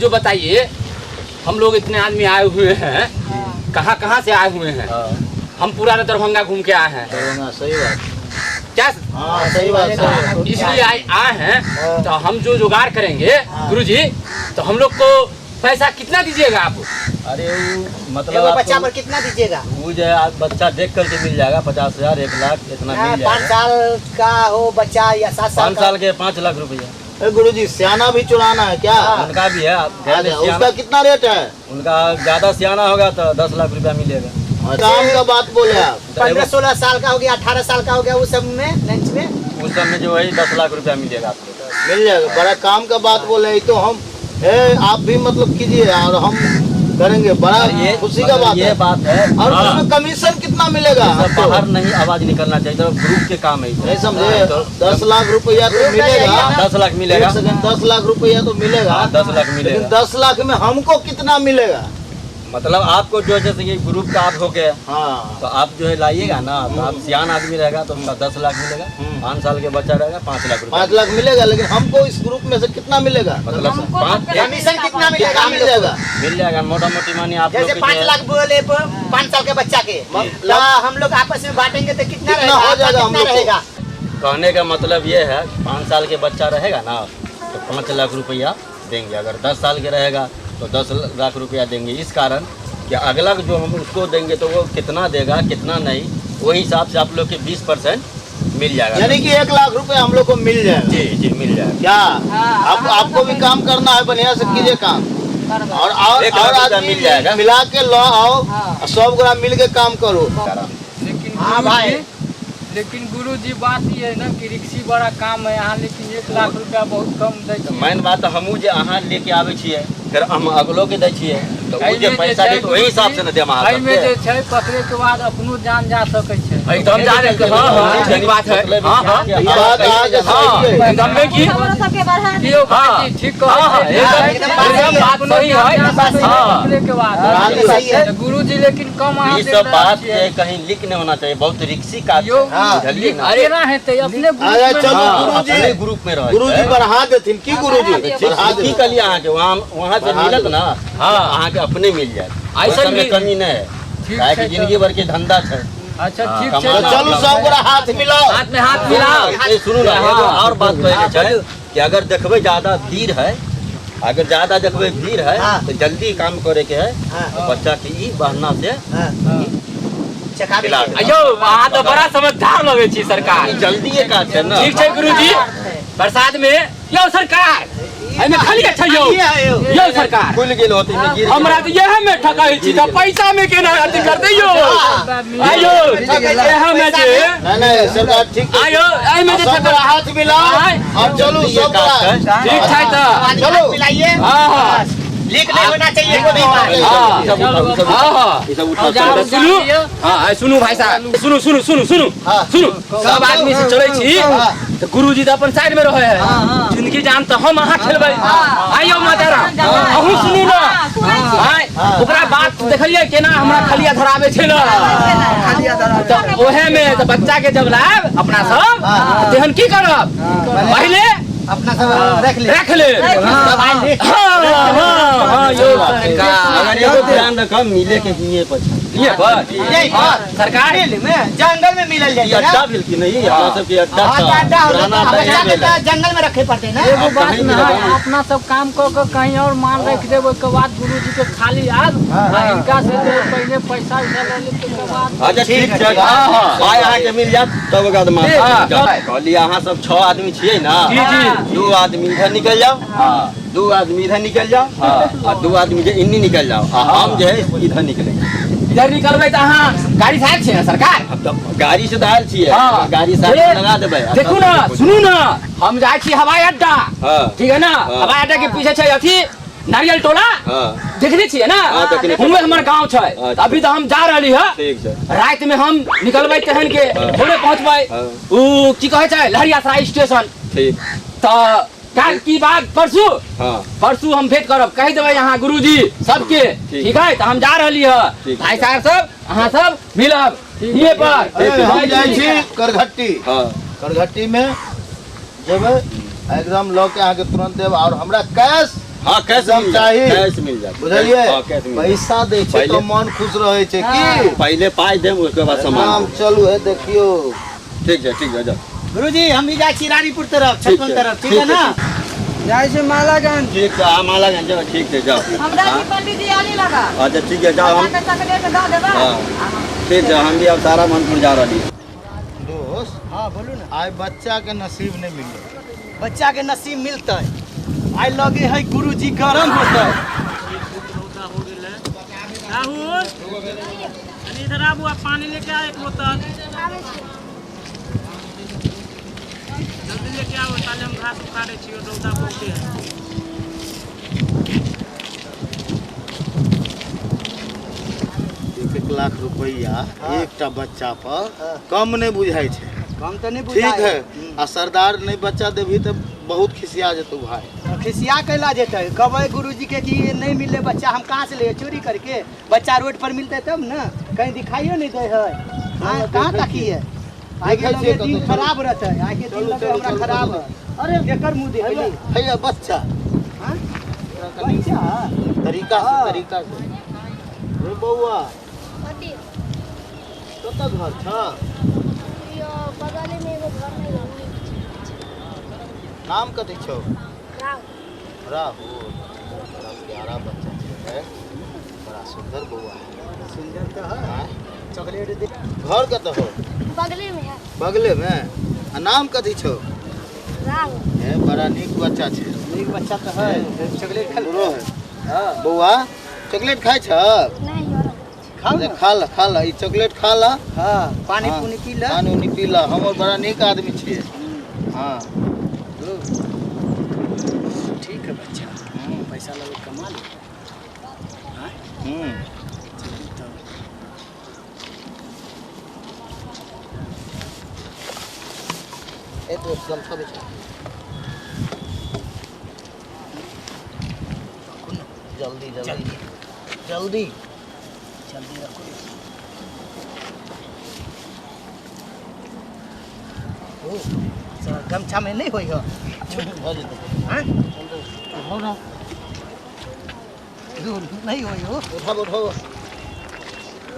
जो बताइए, हम लोग इतने आदमी आए हुए हैं, कहाँ कहाँ से आए हुए हैं? हम पूरा दरभंगा घूम के आए हैं। दरभंगा, सही बात। क्या? हाँ, सही बात, सही बात। इसलिए आए आए हैं, तो हम जो जुगाड़ करेंगे गुरुजी, तो हम लोग को पैसा कितना दीजिएगा आप? अरे वो मतलब एगो आपको बच्चा पर कितना दीजिएगा? वो जो है आप बच्चा देख करके मिल जाएगा, 50,000 1 लाख इतना हाँ, मिल 5 जाएगा। साल का हो बच्चा या 7 साल 5 का? साल के 5 लाख रुपया। ए गुरुजी, सियाना भी चुराना है क्या? उनका भी है, आप अच्छा, सियाना- उसका कितना रेट है? उनका ज्यादा सियाना होगा तो 10 लाख रुपया मिलेगा। काम का बात बोले आप। 15-16 साल का हो गया, 18 साल का हो गया, उस सब में लंच में? उस सब में जो है 10 लाख रुपया मिलेगा आपको। मिल जाएगा। बड़ा काम का बात बोले ये तो। हम ए, आप भी मतलब कीजिए और हम करेंगे, बड़ा ये खुशी का मतलब बात ये है। बात है। और हाँ। उसमें कमीशन कितना मिलेगा सब आपको? बाहर नहीं आवाज निकलना चाहिए, तो ग्रुप के काम है। नहीं समझे? 10 लाख रुपया तो मिलेगा। 10 लाख मिलेगा। एक सेकंड, 10 लाख रुपया तो मिलेगा। हाँ, 10 लाख लेकिन मिलेगा। 10 लाख में हमको कितना मिलेगा? मतलब आपको जो जैसे ये ग्रुप का आप हो गए, तो आप जो है लाइएगा ना, तो आप सियान आदमी रहेगा तो उसका 10 लाख मिलेगा। 5 साल के बच्चा रहेगा, 5 लाख रुपया। 5 लाख मिलेगा, लेकिन हमको इस ग्रुप में से कितना मिलेगा? मतलब हमको पाँच तो कमीशन कितना मिलेगा कितना हम लोग को? मिलेगा? मिल जाएगा, मोटा मोटी मानिए आप लोग जैसे के 5 जो है- लाख बोले 5 साल के बच्चा के, तो हम लोग आपस में बांटेंगे तो कितना कितना रहेगा? हो आपका जाएगा हम कितना लोग को? रहेगा? कहने का मतलब ये है, 5 साल के बच्चा रहेगा ना तो 5 लाख रुपया देंगे, अगर 10 साल के रहेगा तो 10 लाख रुपया देंगे। इस कारण कि अगला जो हम उसको देंगे तो वो कितना देगा कितना नहीं, वही हिसाब से आप लोग के 20% मिल जाएगा। यानी कि 1 लाख रुपए हम लोग को मिल जाएगा? जी जी, मिल जाएगा। क्या आप आपको भी काम करना है, बढ़िया से कीजिए काम और 1 लाख और रुपया आदमी मिल जाएगा। मिला के लो आओ, सब गोरा मिल के काम करो। लेकिन हाँ भाई। गुरुजी, लेकिन गुरुजी बात ई है ना कि रिक्सी बड़ा काम है यहाँ, लेकिन 1 लाख रुपया बहुत कम दै तऽ छियै। मेन बात तऽ हमहूँ जे अहाँ लेके आबै छियै, फेर हम अगलो के दै छियै, तऽ ओ जे एहिमे जे पैसा छै देत ओहि हिसाब से ने देब अहाँ एहिमे सबके। जे छै पकड़े के बाद अपनो जान जा सकै छै। एकदम जा रहे, हाँ हाँ, ठीक बात है, हाँ हाँ। ई बात अहाँके सही है। एकदम में की हमरो सबके बढ़ा की यौ हाँ। भाईजी, ठीक हाँ हाँ, कहै छियै? एकदम एकदम बात सही है, हाँ। पकड़े के बाद बात सही है। तऽ गुरुजी लेकिन कम अहाँ ई देख सब रहल बात छियै। के कहीं लीक नहीं होना चाहिए, बहुत रिक्सी काज यौ, छै, बुझलियै ना? अरे केना हेतै अपने ग्रुप अरे में? चलू हाँ, गुरुजी। अपने ग्रुप में रहै गुरुजी छै। बढ़ा देथिन की गुरुजी? बढ़ा की देथिन। कहलियै अहाँके, वहाँ वहाँ से बढ़ा मिलत देब। ना, अहाँके अपने मिल जायत। ऐसन ओहि सबमे भी- कमी नहि है, ठीक काहेकि छै तऽ- जिंदगी भर के धंधा छै। अच्छा, ठीक कमाना छै। तऽ चलू, सब गोरा हाथ मिलाओ। हाथ में हाथ मिलाओ। ए, सुनू ना, एगो और बात कहै के छै कि अगर देखबै ज्यादा भीड़ है, अगर ज्यादा देखबै भीड़ है तो जल्दी काम करे के है, तो बच्चा के ई बहाना से चखा खिला दे। देब। अयो, अहाँ तऽ बड़ा समझदार लगै छी सरकार। ई जल्दीए काज छै ना। ठीक छै गुरुजी, प्रसाद में यौ सरकार, एहिमे खाली छै यौ। यौ सरकार, खुलि गेल होत, एहिमे गिर गेल। हमरा तऽ इएह में ठकै छी तऽ पैसा में केना अथी करतै यौ? आयो, इएह में जे नहीं नहीं सरकार, ठीक। आयो, एहिमे जे सब गोरा ठकै हाथ मिलाओ आय। और चलू जल्दीए सब काज गोरा। छै। ठीक छै तऽ। चलो। मिलाइए। हाँ हाँ। लीक नहीं होना चाहिए कोई भी बात। हाँ। ई सब उठाउ, ई सब हाँ हाँ। ई सब उठाउ। जाउ, तऽ सुनू, हाँ, आइ सुनू भाई साहब, सुनू सुनू सुनू सुनू। सुनू, सब आदमी से चलै छी तऽ गुरुजी तऽ अपन साइड में रहै है, जिंदगी जान तऽ हम अहाँ खेलबै। आइयो माता राम, अहूँ सुनू ना। आइ ओकरा बात देखलियै केना हमरा खलिया धराबै छै ने, तऽ ओहे में तऽ बच्चा के जब लायब अपना सब, तेहन की करब, पहिले अपना सब रख ले। रख ले। हाँ हाँ हाँ यौ सरकार। अगर एगो ध्यान रखब, मिले के हिये पर छै। ये पर यही पर। सरकार। मिल में जंगल में मिलल ई जाए अड्डा ना। भेल कि नहीं? अपना सबके अड्डा हाँ, था। तऽ अड्डा होलै पुराना तऽ अड्डा बच्चा के भेल। तऽ जंगल में रखे पड़ते ना। एगो आब बात कहीं न भी है, लगाउ। अपना सब काम कऽ के कहीं और माल रख देब, ओहिके बाद गुरुजी के खाली आब आ हिनका से जे पहिले पैसा उसा लऽ लेब तकर बाद। अच्छा, ठीक छै। हाँ, हाँ। पाइ अहाँके मिल जायत, तब ओकरा बाद माल। हाँ। कहलियै अहाँ सब 6 आदमी छियै ना? जी जी। दू आदमी इधर निकल जाओ, दू आदमी इधर निकल जाओ आ दू आदमी जे इन्नी निकल जाओ आ हम जे है इधर निकलेंगे। इधर निकलबै तऽ अहाँ गाड़ी से आयल छियै ने सरकार? अब तऽ गाड़ी से तऽ आयल छियै। गाड़ी से ए, लगा देबै आ देखू तब ना, देखू। सुनू ना, हम जाइ छी हवाई अड्डा। ठीक है ना? हवाई अड्डा के पीछे छै अथी नारियल टोला। देखने छियै ना? हाँ, देखने छियै। हुएं हमर गाँव छै। अभी तऽ हम जा रहली है। ठीक छै। राति में हम निकलबै तेहन के भोरे पहुँचबै उ की कहै छै लहरियासराय स्टेशन। तऽ काल्हि की बात, परसू। परसू हम भेंट करब, कहि देबै अहाँ गुरुजी सबके। ठीक है, तऽ हम जा रहली है। भाई साहब सब, अहाँ सब मिलब हिये पर। ए, हम जाइ छी करघट्टी। करघट्टी में जेबै, एकदम लऽ के अहाँके तुरंत देब और हमरा कैश हाँ कैश एकदम मिल जाए चाही। कैश मिल जाए। बुझलियै? हाँ, कैश मिल जाए। पैसा दै छै तऽ पहिले- मन खुश रहै छै की। पहले पाई देम उसके बाद सामान नाम देब। चलू है देखियौ। ठीक है, ठीक है, जाओ। गुरुजी, हम भी जाइ छी रानीपुर तरफ, ठीक छतवन छै, तरफ, ठीक है ठीक ना? छै। जाइ छै मालागंज। ठीक है, हाँ, मालागंज जाओ, ठीक है, जाओ। हमरा हाँ, जी पंडित जी आने लगा। अच्छा ठीक है, जाओ हम। हमरा के चॉकलेट दऽ देबै। हाँ, ठीक है, हम भी अब तारा मनपुर जा रही है। दोस्त। हाँ बोलू ना। आइ बच्चा के नसीब नहीं मिललै। बच्चा के नसीब मिलतै, आइ लगे है गुरुजी गरम होतै। राहुल, कनी इधर आबू आ पानी लेके आ एक बोतल। जल्दी लेके आओ, ताले हम घास उखाड़े छी, रौदा बहुते है। एक एक लाख रुपया एकटा बच्चा पर कम नहीं बुझाइ छै। कम तऽ नहि ठीक बुझाइ। है, आ सरदार नहीं बच्चा देबही तऽ बहुत खिसिया जेतौ भाई। खिसिया कैला जेतै? कहबै गुरुजी के कि नहीं मिले बच्चा, हम कहाँ से ले चोरी करके? बच्चा रोड पर मिलते तब ना, कहीं दिखाइयो नहीं दे है। हाँ, कहाँ तकिए? आइ के देखै छियै लगे कतौ, दिन चलू। खराब रहतै, आइ के दिन चलू, लगे चलू, हमरा चलू, खराब चलू। है। अरे केकर मुँह देखली? हैया बच्चा। हाँ? बच्चा? तरीका से। हाँ। तरीका से रे बौआ। कतऽ घर छ? यो बगले में एगो घर नहीं है, वहीं छै। नाम कथी छौ? राहुल। राहुल, बड़ा प्यारा बच्चा छै, बड़ा सुंदर बौआ है। सुंदर तो है। हाँ? चॉकलेट दे। घर कतऽ हो? बगले में है। बगले में। आ नाम कथी छौ? राहुल। हे, बड़ा नीक बच्चा छै। नीक बच्चा तो है, चॉकलेट खा। बुढ़ो है। हाँ। बौआ चॉकलेट खाइ छ? नहीं और। खाओ ना। खा ल, खा ल, ई चॉकलेट खा ल। हाँ, पानी हाँ, पुनी पी ल। पानी उनी पी ल, हमर बड़ा नीक आदमी छियै। हाँ। ठीक है बच्चा, पैसा लगे कमा ले। हम्म। ए दोस्त, गमछा बिछा। जल्दी जल्दी जल्दी। जल्दी रखो। ओ सर, गमछा में नहीं होई हो। भऽ जेतै। हाँ? उठाउ ना। नहीं होई हो। उठाबो, उठाबो,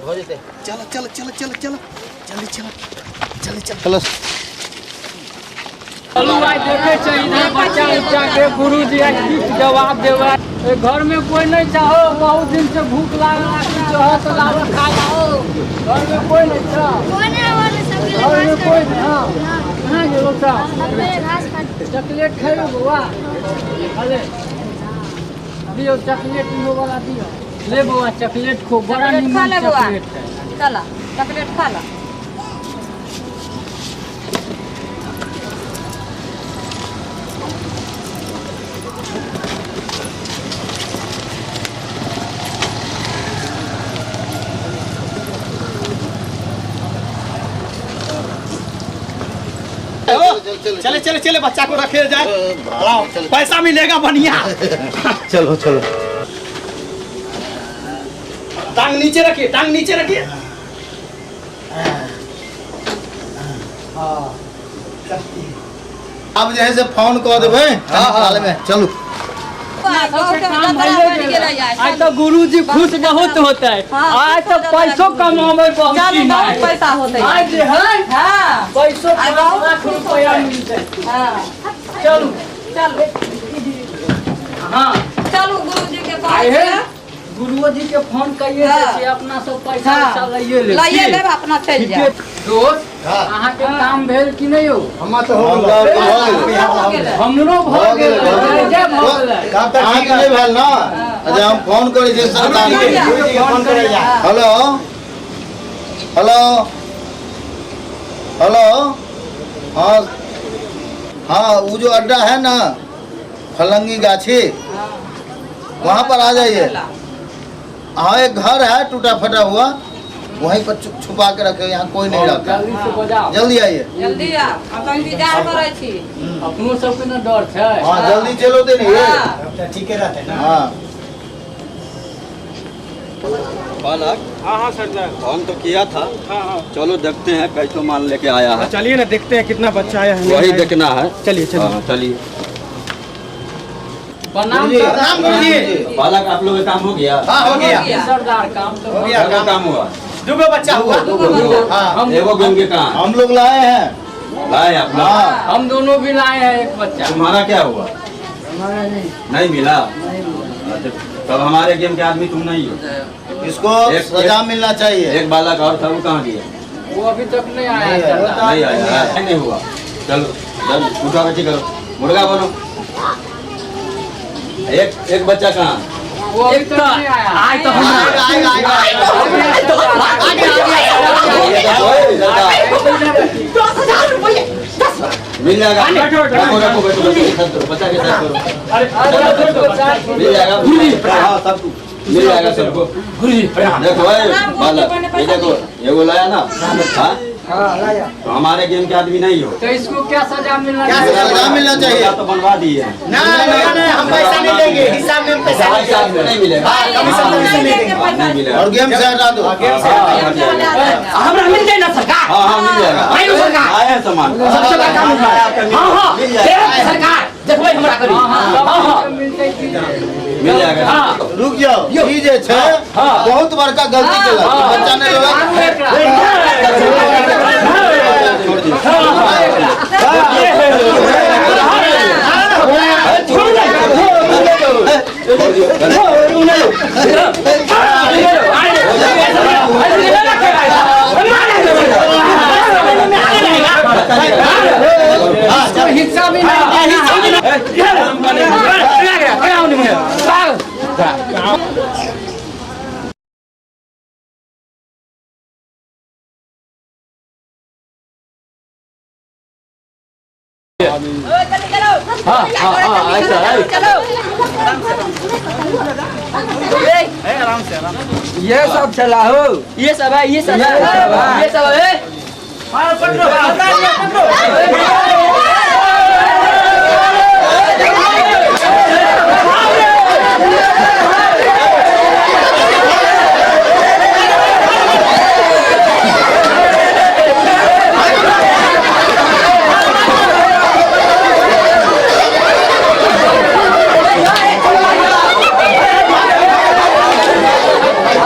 भऽ जेतै। चलो चलो चलो चलो चलो, जल्दी चलो, जल्दी चलो। चलो। चलू आइ देखे छै इधर बच्चा उच्चा के गुरुजी आइ की जवाब देबै। ए घर में कोई नहीं चाहो, बहुत दिन से भूख लागल है, कुछ हो तो लाओ खा लाओ। घर में कोई नहीं चाहो। कोई नहीं आवाज सबके लिए घर में घास कोई काटे। नहीं। हाँ, कहाँ गेलो साहब? सबके लिए घास काटे। चॉकलेट खेलो बौआ? अरे दियो चॉकलेट, इहो वाला दियो। ले बौआ चॉकलेट खो, बड़ा चॉकलेट खा निमन ले बौआ। चॉकलेट है। चला चॉकलेट खा ला। चले चले चले, बच्चा को रखे जाए, लाओ, पैसा मिलेगा बढ़िया। चलो चलो। टांग नीचे रखिए, टांग नीचे रखिए। हाँ। अब जे है से फोन कऽ देबै। हाँ, हाँ। हाल में चलू। आज तो गुरुजी खुश बहुत होते है। हाँ, आज तो खुश हो पैसो जाता है। कमावे बहुत चलू, ही बहुत है। पैसा होते है। आज जे है हाँ। पैसो आज 5 बहुत लाख खुश रुपया होते है। मिलते। हाँ। चलू। चलू। हाँ। चलू गुरुजी के आए पास। है गुरुओ जी के फोन कहिए हाँ। दै छी, अपना सब पैसा हाँ। उसा लइए लेब। लइए की? लेब, अपना चलि ठीके। जायब। दोस्त, हाँ। अहाँ के काम भेल कि नहीं हो? हमार तो हो हमरा गेल। भऽ गेल। हो गेलै। हमरो भऽ भऽ गेल। गेल, भऽ गेल। जे भऽ गेलै। काम तऽ अहाँके ठीक नहि है। भेल ना? अच्छा, हम फोन करै छियै सरदार के। गुरुजी के फोन करै जा। Hello hello hello. हाँ हाँ, वो जो अड्डा है ना फलंगी गाछी, वहाँ पर आ जाइए। हाँ, एक घर है टूटा फटा हुआ, वहीं पर छुपा के रखे, यहाँ कोई नहीं रहता। जल्दी से बजाओ। जल्दी आइए। जल्दी आउ, हम इंतजार करै छी। अपनो सबके ने डर छै। हाँ, जल्दी चलो तो नहीं। हाँ। तऽ ठीके रहतै ना? हाँ। पालक। हाँ हाँ सरदार। फोन तो किया था। हाँ हाँ। चलो देखते हैं कैसो माल लेके आया है। चलिए ना, देखते हैं कितना बच्चा आया है। वही देखना है। चलिए चलिए। हाँ, चलिए। प्रणाम गुरुजी, सर। प्रणाम गुरुजी। बालक आप लोग का काम हो गया? हाँ हो गया। सरदार काम तो हो गया। क्या काम हुआ? दुगो बच्चा हुआ। दूगो। हाँ। एगो गेम के कहाँ हम लोग लाए हैं। लाए आप लोग? हाँ। हम दोनों भी लाए हैं एक बच्चा। तुम्हारा क्या हुआ? नहीं मिला। अच्छा, तब हमारे गेम के आदमी तुम नहीं हो। इसको सजा मिलना चाहिए। एक बालक और था, वो कहाँ गया? वो अभी तक नहीं आया नहीं आया। सरदार। नहीं आया, नहीं हुआ। चलो चल, उठा बच्ची करो, मुर्गा बनो। एक एक बच्चा कहाँ? वो अभी तक नहीं आया। आइ तो हमरा आएगा आएगा आएगा। ये तो कोई लड़का। 10,000 रुपये 10 मिल जाएगा। रखो रखो, बैठो बच्चे के साथ करो, बच्चा के साथ करो। अरे मिल जाएगा। हाँ, सब मिल जाएगा सबको। गुरुजी प्रणाम। देखो ए, बालक, ये देखो, ये वो लाया ना? हाँ तो हमारे गेम के आदमी नहीं हो। तो इसको क्या सजा मिलना क्या चाहिए? सजा मिलना चाहिए? मुर्गा तो बनवा दिए हैं। ना ना ना, हम पैसा नहीं लेंगे, हिसाब में हम पैसा नहीं पैसा लेंगे। नहीं मिलेगा। हाँ, कमीशन कमीशन नहीं देंगे। हाँ, नहीं मिलेगा। और गेम से हटा दो। हाँ, गेम से हाँ, हट जाएगा। हमरा मिल जाए ना सरकार? हाँ हाँ मिल जाएगा। आइयो सरकार। आया है सामान। सबसे बड़का मुद्दा। हाँ हाँ मिल जाएगा। देख सरकार देखबै हमरा करी। हाँ, हाँ हाँ मिलते की मिल जाएगा। हाँ रुक जाओ, ई जे छै हाँ। बहुत बड़का गलती केलक। बच्चा नहि लेलक। छोड़ दिए। छोड़ दिए। इसको हिस्सा भी नहीं देना। ये सब चला हो, ये सब है, ये सब है, ये सब है। पकड़ो, पकड़ो।